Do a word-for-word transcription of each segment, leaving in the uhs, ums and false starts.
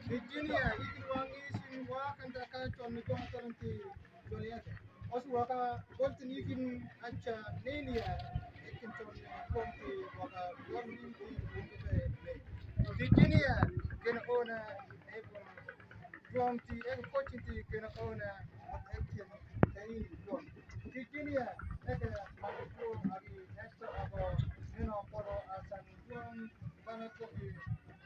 Virginia, ikin wangi sin wakan daka chon ni jonga talon ti joli eke. Osi waka golti ni ikin acha nenia, ikin chon ni jonga ti waka golti ni ikin. Virginia, gena ona, eh, Juang ti eke kochi ti kena ona, eke tei juang. Ti kini ya, eke maka juang agi eke abo, nino poro asan juang, bana kopi,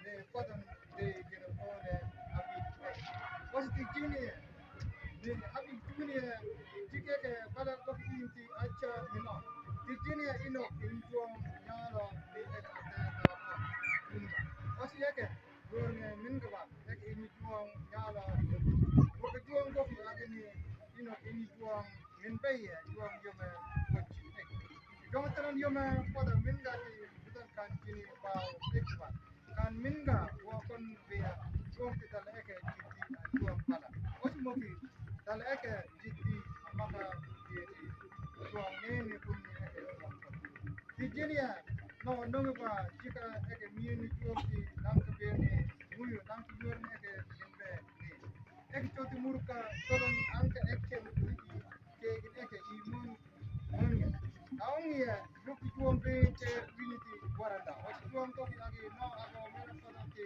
ne kodan de kena ona, abi. Osi ti kini ya, ne abi kini ya, ti eke bana kopi ti acha nino. Ti kini ya ino, in juang, nyalo, ne eke, osi eke, Juang, eh, minga ba, eke ini juang nyala. Waka juang gofi agini, ino ini juang min bay, eh, juang yome, eh, kochi, eh. Juang tanan yome, eh, pada minga ti, bukan kan kini ba, eh, ba. Kan minga, wakon bea, juang ti dala eke, jiti, juang pala. Osi moki, dala eke, jiti, maka, jiti, juang nene, kun, eke, juang pala. Virginia, no, no, ba, jika eke mini juang ti, nang ke beni, muyu, nang ke juang eke, jembe, ni. Eke choti murka, tolong angka eke, muyu, ke, eke, imun, mun. Aung ya, yuk juang be, te, wini ti, waranda. Osi juang toki agi, no, ako, mena, tolong, te,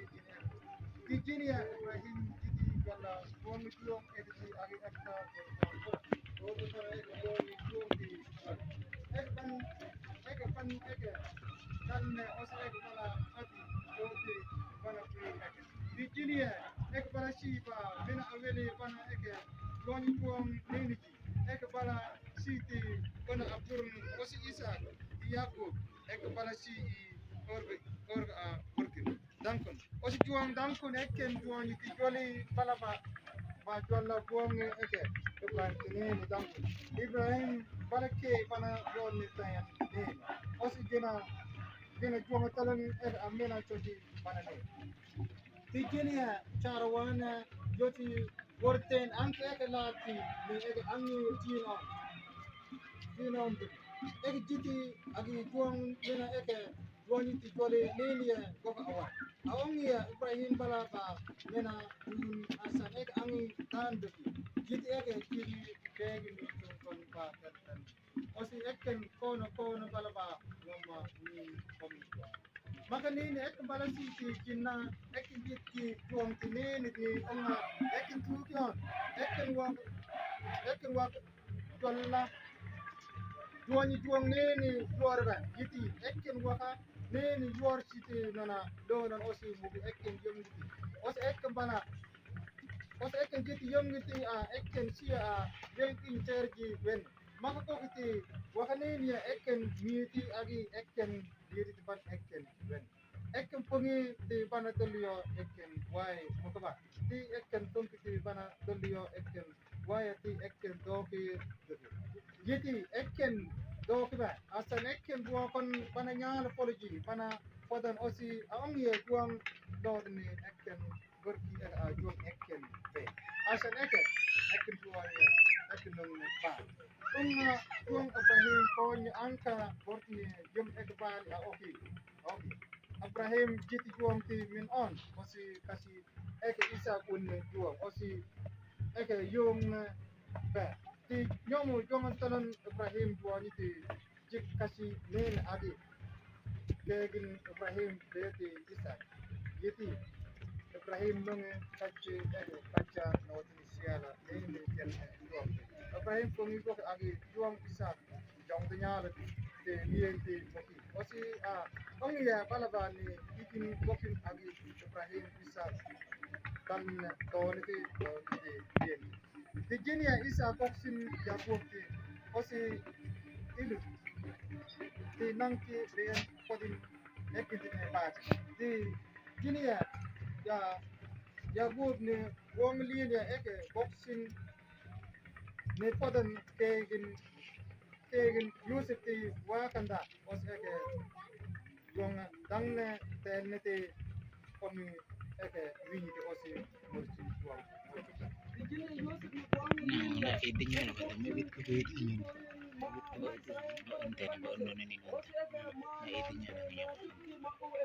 Virginia Ibrahim jiti wala juang juang eke ti agi ekta. Eke pan, eke pan, eke. Kan ne osi eke bala ati, oti, bala kui eke. Virginia, eke bala si ba, mena awele bala eke. Juang juang nini ji. Eke bala si ti, bala apurun, osi Isak, Yakub, eke bala si i, orga, orga, a, orga. Dangkun. Osi juang dangkun eken juang iti juali bala ba, ba jual la buang eke. Ibrahim ini dangkun. Ibrahim bala ke bana jual ni tayan ni. Osi gena, gena juang talan eke amena choti bana ni. Ti gena ya cara wana joti worten angke eke lati ni eke angi jinon. Jinon tu. Eke jiti agi juang gena eke Juang iti juali nini ya goka awan. Aung ya Ibrahim bala ba mena dun asan eke angi tan doki. Jiti eke jiti begi ni tungkon ba tenten. Osi eken kono kono bala ba ngoma ni komi. Maka nini eke bala si ti jina eke jiti juang ti nini ti onga eke tukion. Eke wak, eke wak Jual la. Juang juang nini juar ba. Jiti eken waka nini juar siti nana do nan osi mubi eken yom jiti. Osi eken bana. Osi eken jiti yom jiti a eken sia a yom in charge wen. Maka kokiti waka nini ya eken miti agi eken diri tipan eken wen. Eken pungi ti bana tolio eken wai mukaba. Ti eken tungki ti bana tolio eken wai ti eken doki. Jiti eken doki ba. Asan eken buakon bana nyala poloji bana podan osi aong ye juang dodni eken. Berki eke a juang eken be. Asan eke eken juang ya eken nong ba. Unga juang Ibrahim konyi angka berki jom eke bali a oki. Oki. Ibrahim jiti juang ti min on osi kasi eke Isak unni juang osi eke yung be. Ti nyomu juang talan Ibrahim juang ti Jik kasi nene agi. Kegin Ibrahim beti Isak. Yeti Ibrahim nonge kachi egi kacha noti siala nene ken juang. Ibrahim kongi gok agi juang Isak. Jong te nyala te nien te moki. Osi a ongi ya balabani ikin gokin agi Ibrahim Isak. Tan toni te toni te nien. Ti gini ya Isak goksin Yakub ti osi ilu ti nangki ben kodin ekiti ne bati. Ti gini ya, ya Yakub ni wong lin ya eke goksin ne kodan kegin, kegin Yusuf ti wakanda osi eke Juang dangne tenne te komi eke wini te osi mursi juang. Na, na, e dinya na kata mubit ko ko e dinya. Mubit ko ko e dinya. Ante na ba no ni ni. Na e dinya na ni.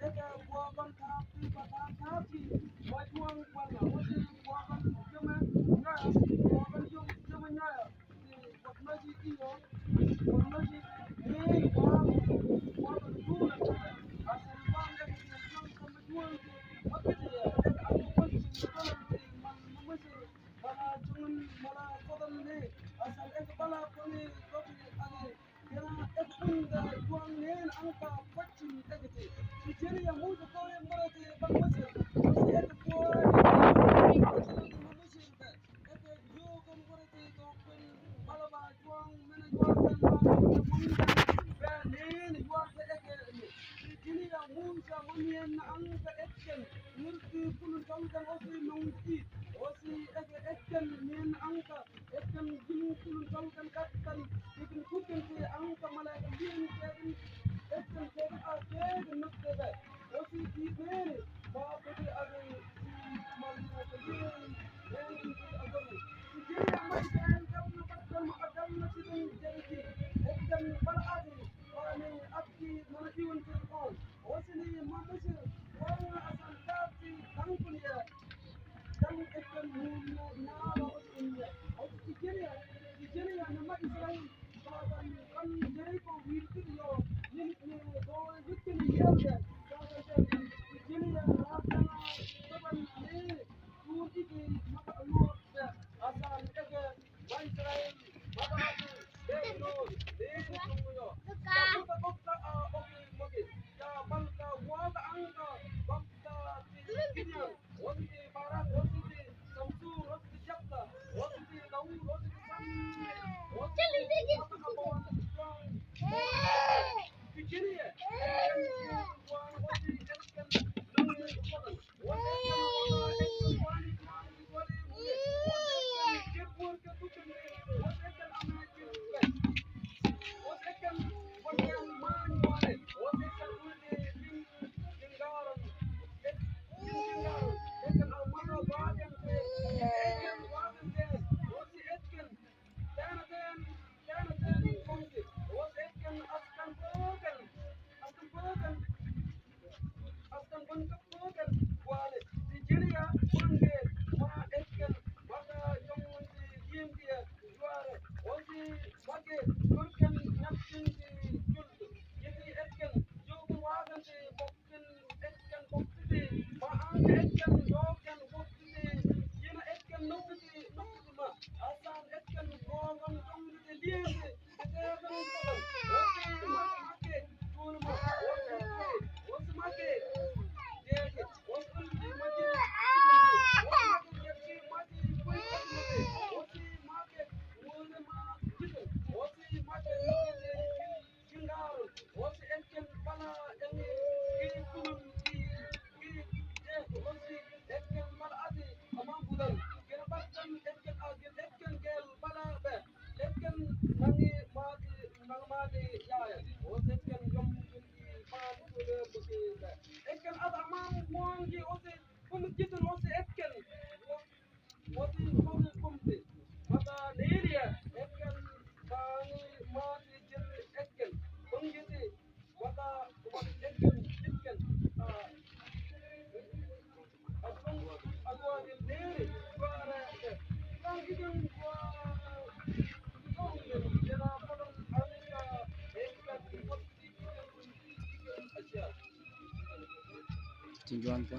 Eke buakan tapi, buakan tapi, bajuang buana, wasi buakan jama, na, buakan jama, jama na. Eke yugon warati dokken bala ba juang mene yuarten ba mungdan ba nen yuarte eke ni. Jiniya munsa manien angka ekken nirti kulun tautan osi nungki osi eke ekken nien angka ekken jin kulun tautan kattan ikin kutten si angka malaikat lien kegen ekken kegen a kegen nuktebe. Osi kiberi ba kodi agi si malaikat lien. Tinjuante.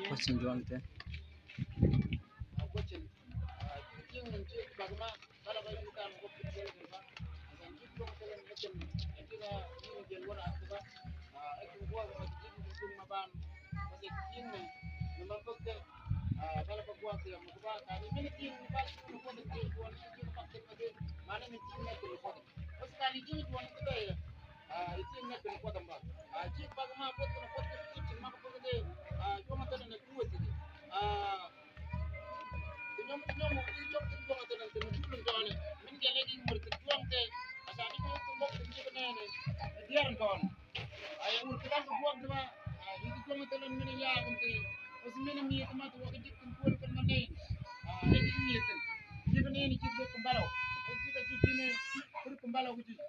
Question juante. Ban, kasi tieng ni, ni mabagda, ah, bala baguak dia, magba, kani mini tieng ni ba, ni koda tieng, kuan ni tieng ni koda, mani mini tieng ni koda. Kasi kani tieng ni koda, ah, tieng ni koda ba. Ah, jik ba ma koda, koda, koda, ma koda, ah, koda, koda, koda, ah, Tinyong, tinyong, tinyong, tinyong, tinyong, tinyong, tinyong, tinyong, min kele di mur tinyong te, asa di ko tumbok tinyong ne ne, biar kon. Ay, mur kita ko buang dua, ah, di tinyong te lon min ya kon te, o si min mi te ma tu wa ke jik kun kun kun mane. Ah, di mi te. Jik ne ne jik ko kumbalo. O jik jik ne, kur kumbalo ko jik.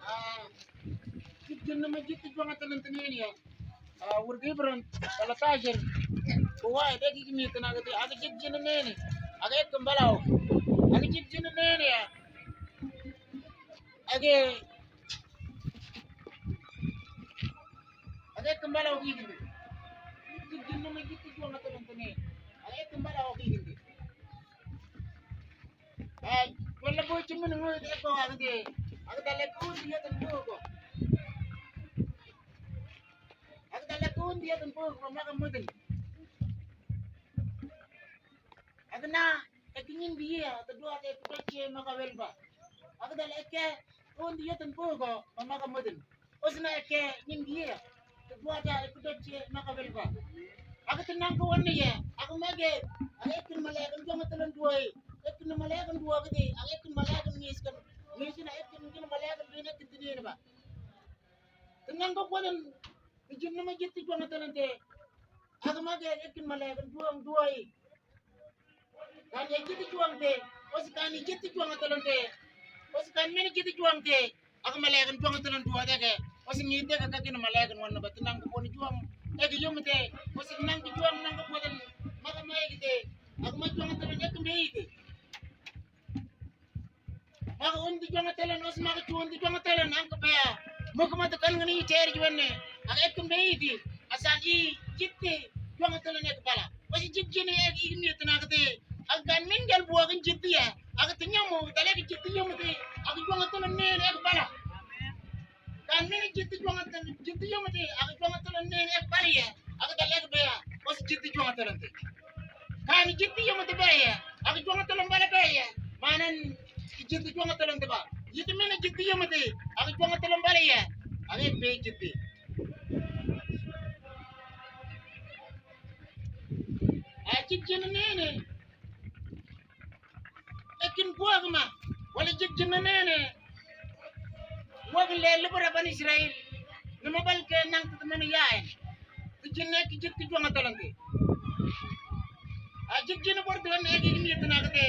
Ah, jik jinne ma jik juang atalan te nene ya. Ah, wurgi bron, kala tajir. Kuwa, dagi gimi tana gati, aga jik jinne nene. Aga ek kembala o. Aga jik jinne nene ya. Aga, aga ek kembala o giginde. Jik jinne ma jik juang atalan te nene. Aga ek kembala o giginde. Ay, wala boy, cuman ngoi de ko agde. Agda le ko diya tan ko. Agda le ko diya tan ko, maka mudin. Agna, ekinin diya, ta dua te ko che maka welba. Agda le ke, ko diya tan ko, maka mudin. Osina eke nindiye. Tubuata ekudoche maka belba. Aga tinang ko wanne ye. Aga mage. Aga ekin malakan juang atalan duai. Ekin malakan dua gede. Aga ekin malakan ngiskan. Ngisina ekin malakan bine kitini ba. Tinang ko kuadan. Tijin nama jiti juang atalan te. Aga mage ekin malakan juang duai. Kani jiti juang te, osi kani jiti juang atalan te, osi kani mene jiti juang te, aga malakan juang atalan dua deke, osi ngite ka kaki na malakan wan na batinang ko boni juang, eki yum te, osi nang ki juang nang ko botan, maka mai kite, aga ma juang atalan eki mei te. Maka undi juang atalan, osi maka juang undi juang atalan, angka bea. Maka mata kan ngani teri juanne. Aga ekun beiti. Asan i jiti juang atalan ek bala. Osi jit jini ek igni tana kate. Aga kan min gal buagan jiti ya. Aga tinyamu, dale ki jiti yamu te. Aga juang atalan ne ek bala. Kan mene jiti juang atalan, jiti yamu te, aga juang atalan ne ek bala ya. Aga dale ek bea, osi jiti juang atalan te. Kan jiti yamu te bea ya, aga juang atalan bala bea ya. Manan jiti juang atalan te ba. Jiti mene jiti yamu te, aga juang atalan bala ya. Aga be jiti. A jiti nene. Ekin buag ma, wala jik jinne nene. Wag le lubra bani Israel. Nama bal ke nang tu mene yaen. Tu jinne ki jik ki juang atalan te. A jik jinne bor tu ne ki ni tana kate.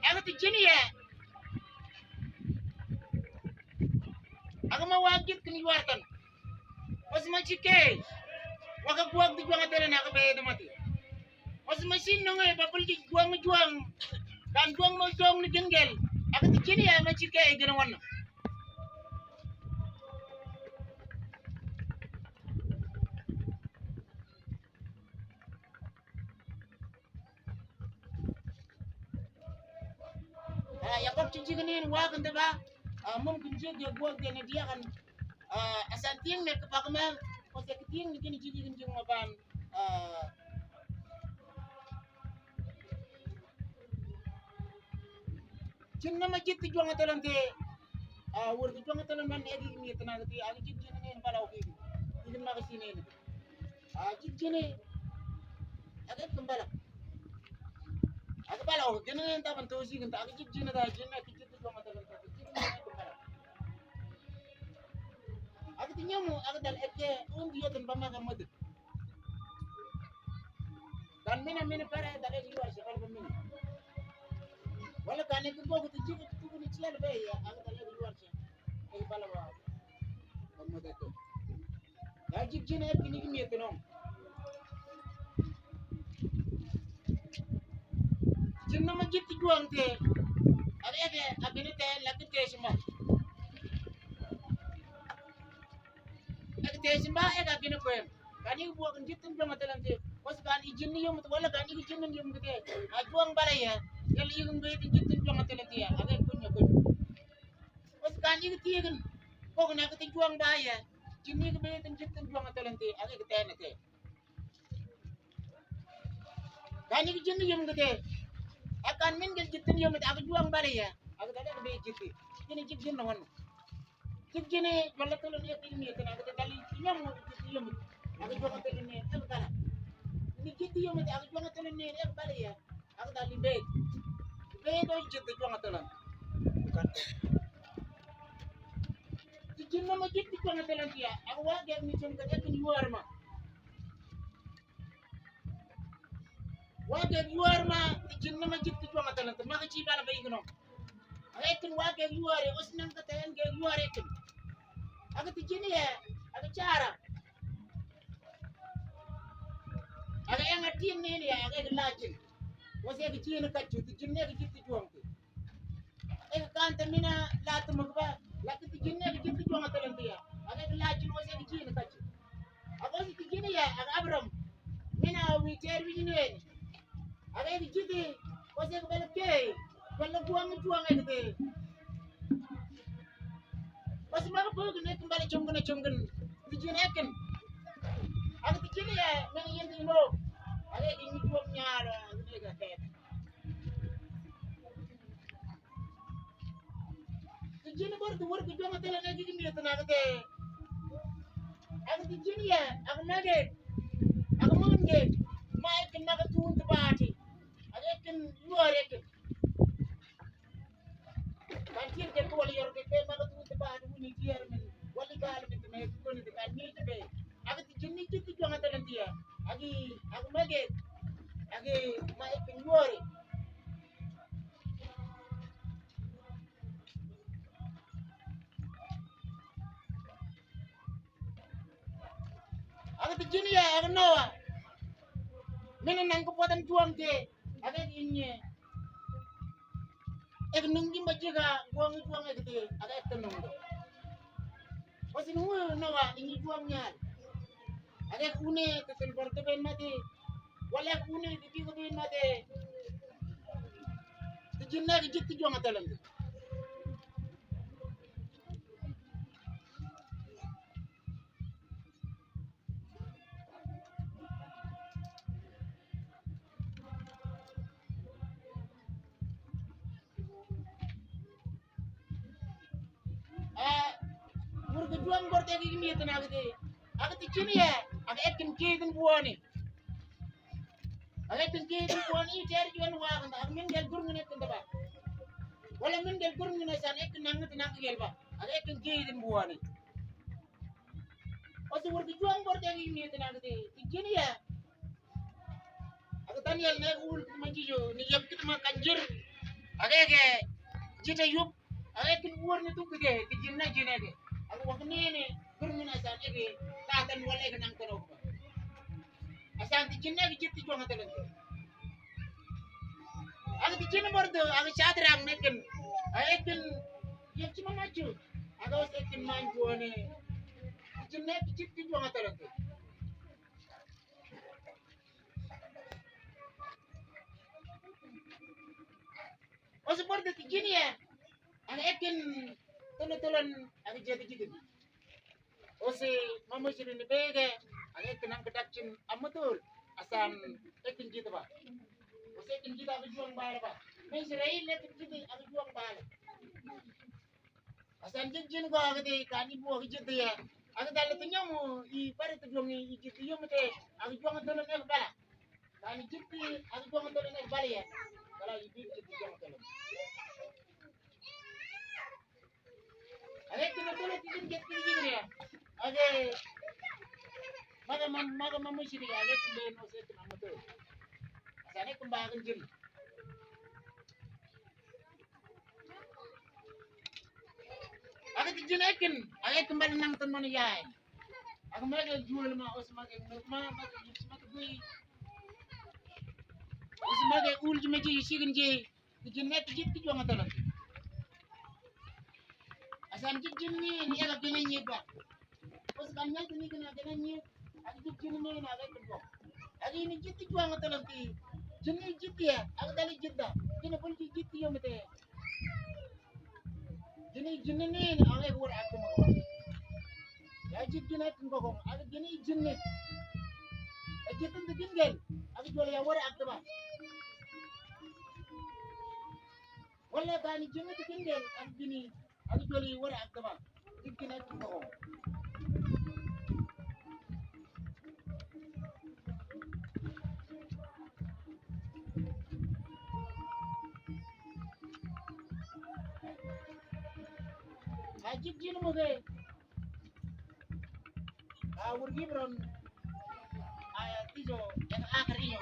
Aga tu jinne ya. Aga ma wag jik kini wartan. Osi ma jike. Waka buag di juang atalan aga be de mati. Osi ma sin nonge babul di juang juang. Kan juang ma juang ni gengel. Aga ti jini ya ma jike gena wan. Ah, ya kok cincin ini wakan te ba. Ah, mum kunci dia buat dia ne dia kan. Ah, asan tieng ne kepakma, kose tieng ne kini jigi kinjing maban. Ah, jinne ma jiti juang atalan te. Ah, wur juang atalan ban egi ni tana te, agi jit jinne ne bala oki. Igin ma kasi ne. Ah, jit jinne. Aga kembala. Aga bala oki, jinne ne taban tosi kan, aga jit jinne da, jinne ki jiti juang atalan te. Jinne ne kembala. Nyamu aga dal eke undi yoten ba maga madu. Kan mina mina pare dal eke yuar se bal ba mina. Wala kan eke bogu ti jibu ti tukuni chiyal be ya aga dal eke yuar se. Eke bala ba. Ba madu to. Ya jik jine eke ni gimi eke no. Jinne ma jitti juwang te. Aga eke abini te laki te sima. Eke te sima eke abini kuen. Kan igi buwa kan jittin juwang atelan te. Kos kan igi jinni yum wala kan igi jinni yum kite. A juwang bala ya. Yal igi mbe te jittin juwang atelan te ya. Aga kunya kunya. Kos kan igi tiigin. Kok na kite juwang ba ya. Jinni igi mbe te jittin juwang atelan te. Aga kite na te. Kan igi jinni yum kite. Akan min gel jittin yum kite. Aga juwang bala ya. Aga dale aga be jitti. Kini jik jinni wan. Jik jinni wala tolon ek ilmi kena. Aga dale inyam jik yum kite. Aga juwang tolon ne ek bala. Ini jik yum kite. Aga juwang tolon ne ek bala ya. Aga dale be. Be do jik juwang tolon. Jik jinni ma jik juwang tolon ya. Aga wa gel mi jum kite ek ni warma. Wake yuar ma, ti jinni ma jik ti juwang atelan, ti maka ci bala ba igno. Aga ekin wake yuar, os nang kata en ke yuar ekin. Aga ti jinni ya, aga cara. Aga en atin ni ya, aga ek lacin. Os ek jinni kacu, ti jinni ek jik ti juwang ti. Eke kanta mina latu magba, laki ti jinni eke jik ti juwang atelan ti ya. Aga eke lacin os eke jinni kaci. Aga os ti jinni ya, aga Abraham. Mina wi ter wi jinni weni. Aga eke jik ti, os eke bala ke, bala juwang juwang eke ti. Os maga pugin eke bala cungun cungun. Ti jinni eken. Aga ti jinni ya, mina yenti no. Aga eke ni juwang nyala, aga eke. Ti jinni bor ti wurgi juwang atelan eke gimi atan aga te. Aga ti jinni ya, aga nage, aga munge, ma ekin maga tun ti bati. Aga ekin yuar ekin. Kan jir ke wali yor ke maga tun ti bati, wuni jir min, wali gal min ti me kuni ti kan ni ti be. Aga ti jinni jik ti juwang atelan ti ya. Agi, aga mage, agi ma ekin yuari. Aga ti jinni ya, aga Noa. Mina nang ko potan juwang te, aga inye. Ek nungi majiga, buang juwang ek te, aga ek nungi. Osin wu Noa, inyi juwang nyal. Aga ek une, te tel borte ben mate. Wala ek une, te tigo ben mate. Ti jinni ek jik ti juwang atelan. Ah, wurgi juwang bor te eke gimi atan aga te. Aga ti jinni ya, aga ekin kidin buwani. Aga ekin kidin buwani, ter juwan wakan, aga min gel gurngin ekin taba. Wala min gel gurngin asan ekin nang ti nang gel ba. Aga ekin kidin buwani. Osi wurgi juwang bor te eke gimi atan aga te. Ti jinni ya. Aga Daniel ne ul kit ma jijo, ni yap kit ma kanjir. Aga eke jita yup. Aga ekin wur ni tuk ke, ti jinni jinni ke. Aga wak nene, gurngin asan eke, katan wala eke nang tano. Asan ti jinni eke jik ti juwang atelan. Aga ti jinni bor te, aga Sadrak neken. Aga ekin, yap cima maju. Aga os ekin manju ane. Ti jinni eke jik ti juwang atelan. Osi bor te ti jinni ya. Aga ekin tolo tolon aga jati jitin. Osi mama siri ni bege, aga ekin nang kedakcin amatul. Asan ekin jita ba. Osi ekin jita aga juwang bala ba. Men siri ekin jita aga juwang bala. Asan jik jin ko aga te kani bo aga jik te ya. Aga dala te nyamu i pare te juwang i jik te yum te. Aga juwang tolon ek bala. Kani jik te aga juwang tolon ek bala ya. Kala i jik te juwang tolon. Aga te na tolon ti jin jik te jik ya. Mage, mage mam-, mage mamu siri age kumbe no se tu mamu tu. Asane kumba agen jin. Age ti jin ekin, age kumba nang tan manu yai. Age mage jual ma, os mage ma, mage yus mage gui. Os mage ul jime ji, sigin ji. Ti jin ek jit ti juang talan. Asan jit jin ni, ni ega gene nyit ba. Os kan nyit ni gene gene nyit. Agi jit jin ni na agi jit ba. Agi ni jit ti juang talan ti. Jin ni jit ya, agi dali jit da. Jin ni pun jit jit ya mete. Jin ni jin ni ni agi wor aku ma. Ya jit jin ek ngokong, agi jin ni jin ni. Agi jit ti jin gel, agi jual ya wor aku ma. Wala kani jin ni ti jin gel, agi jin ni. Agi joli wara ak taba. Ikki na tuko. Ajik jin mo de. A wurgi bron. Aya tijo, eka akar inyo.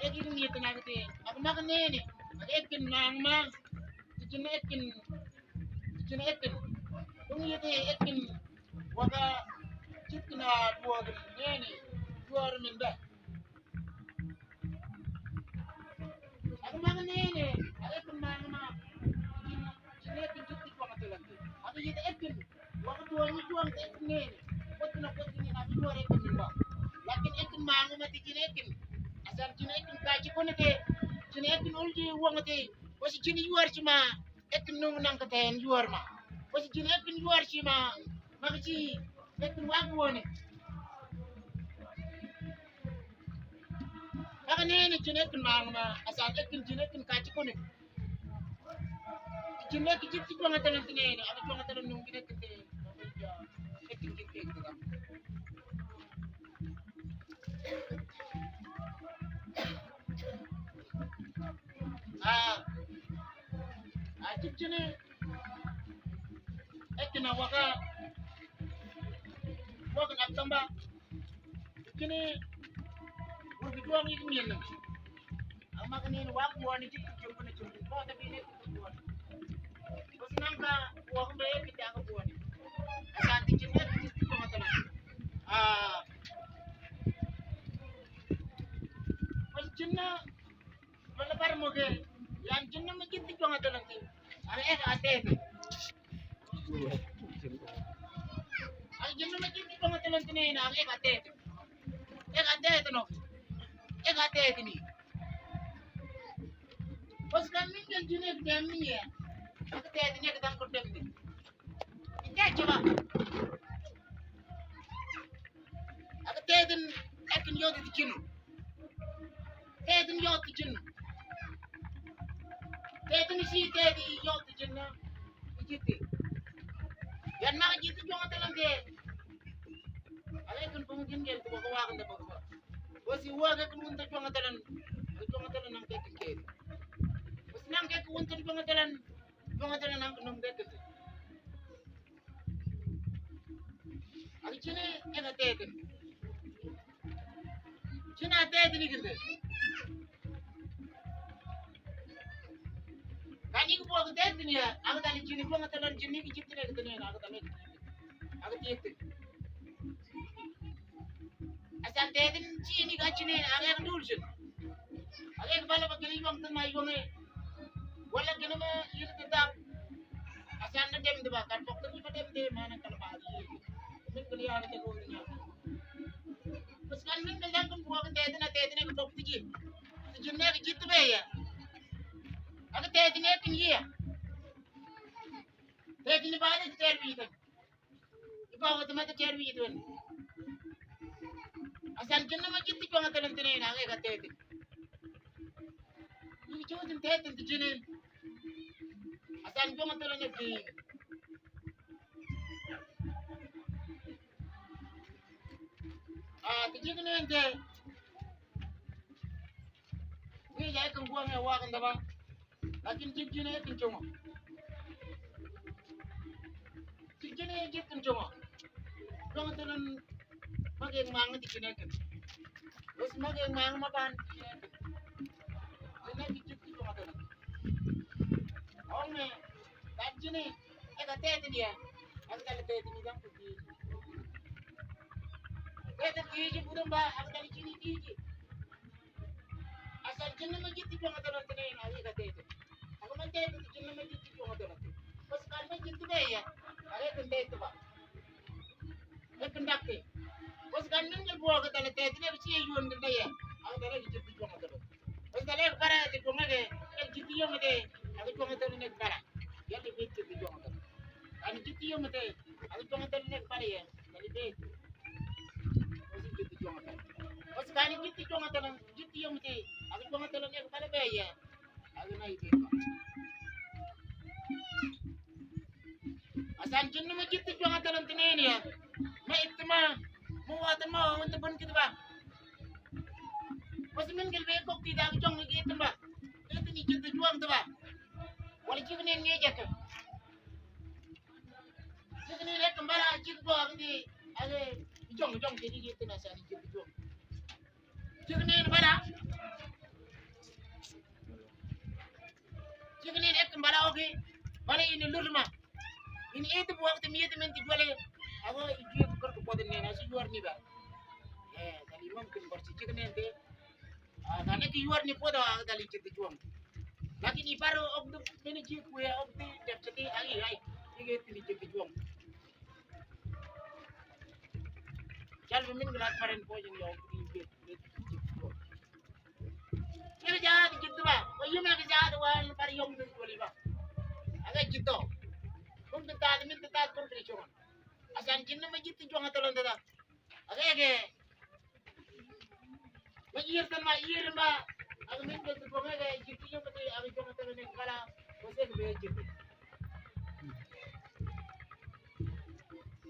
Eki ngi tanya kete. Aku makan nene. Aku ekin mangma. Tijin ekin. Tijin ekin. Tung yete ekin. Waka. Chit kina buah nene. Juar minda. Aku makan nene. Aku ekin mangma. Tijin ekin chit kina buah nene. Aku yete ekin. Waktu wang itu wang ekin nene. Kotuna kotuna na bidua ekin nene. Lakin ekin manguma tijin ekin. Asan jin ekin kachi kone te. Jin ekin ulji wang te. Wasi jin yuar sima. Ekin nung nang keten yuar ma. Wasi jin ekin yuar sima. Maka ji ekin wagu wone. Maka nene jin ekin manguma. Asan ekin jin ekin kachi kone. Jin ekin jin ti juang talan tine, aku juang talan nung jin ekin te. Ah, ah, jin jin ekin na waka, waka na tamba. Kini, wurgi juang ini mian nang. Ama kini ini waku wani jik jumpa na jumpa. Ko tapi ini jumpa. Bos nangka waku bayar kita aku buani. Asanti jin na jin ti juang talan. Ah. Bos jin na Malabar mo ke, yang jin na ma jin ti juang talan ti. Ang ek ate ti. Ang jin na ma jin ti juang talan ti na, ang ek ate ti. Ek ate ti no. Ek ate ti ni. Bos kan min jin jin ek dem ni ya. Ek ate ti ni ek dang ko dem ni. Ite jiba. Aga tedin ekin yoti ti jin. Tedin yoti ti jin. Tedin si tedi yoti ti jin na. Ijiti. Yan ma ijiti juang talan te. Alai kun pung jin gel tu baka wakan da baka. Wasi wakan kun unta juang talan. Juang talan nang kekin kedi. Wasi nang kekin unta juang talan. Juang talan nang kunum kekin. Agi jin ni ega tedin. Jin a tedin ni kinde. Kani ku buah tedin ya, aga tali jin ni buah talan jin ni ki jin ni kinde na aga tali. Aga tedin. Asan tedin jin ni ka jin ni aga dul jin. Aga bala ba kini yuang tana yuang e. Wala kini ma yiri tetap. Asan na dem de ba kan pok tani ba dem de mana kala ba. Min kali aga te ko ni. Bos kan min kali dang kun buah tedin na tedin ko pok tiji. Tiji na ki jit be ya. Aga tedin ekin ya. Tedin ba de ter bi ta. Iba wata mata cer wi tun. Asan jin na ma jin ti juang talan tine na ega tedin. Ni jutin tedin ti jin ni. Asan juang talan ti. Ah, ti jin ni ente. Ni jai kan gua me wa kan da ba. Lakin jin jin e kin chuma. Jin jin e jin kin chuma. Juang talon mageng mang ti kinakan. Bos mageng mang maban ti kinakan. Kinakan jiti juang talon. Ong me, dan jini, eka tete dia. Aka tala tete ni dan kuti. Tete tiji budon ba, aka tala jini tiji. Asal jini ma jiti juang talon tene na eka tete. Aka man tete jini ma jiti juang talon. Bos kan ma jiti be ya. Are kan tete ba. Ekundakte. Bos kan mingil buah ke tala tete ne bisi yuan ke taya. Aka tala jiti juang talon. Bos tala ek bara te juang ke, ek jiti juang te, aka juang talon ek bara. Ya te bit jiti juang talon. Kan jiti juang te, aka juang talon ek bara ya. Kan bit. Bos jiti juang talon. Bos kan jiti juang talon, jiti juang te, aka juang talon ek bara be ya. Aka nai bit. Asan jini ma jiti juang talon tene ni ya. Ma itima, ma watan ma wawan te bon kiti ba. Bos mingil be kok ti da juang ni itima. Tete ni jiti juang te ba. Wala jiknen ni jaka. Jiknen ek bara jik bo abdi. Aka juang juang jiti jiti na sani jiti juang. Jiknen bara. Jiknen ek bara oke. Bara ini lurma. Ini itu buah te miyete menti juale. Aka iju kor ko poden ne na si juar ni ba. Eh, tali mam kin kor si jiknen te. Ah, tali ki juar ni poda tali jiti juang. Lakin i bara ok du meni jik kue ok di dep jiti ai ai. Ige tini jiti juang. Jal min gelat paren pojen ya ok di jiti juang. Kira jahat jiti ba. Wa yume ke jahat wa pari yom jiti ba. Aga jiti. Kum tata min tata kum tri juang. Asan jini ma jiti juang talon tata. Aka eke. Ma ir tan ma ir ma. Aka min ke tu bonga ke jiti yo mate aka juang talon ek bara. Bos ek be jiti.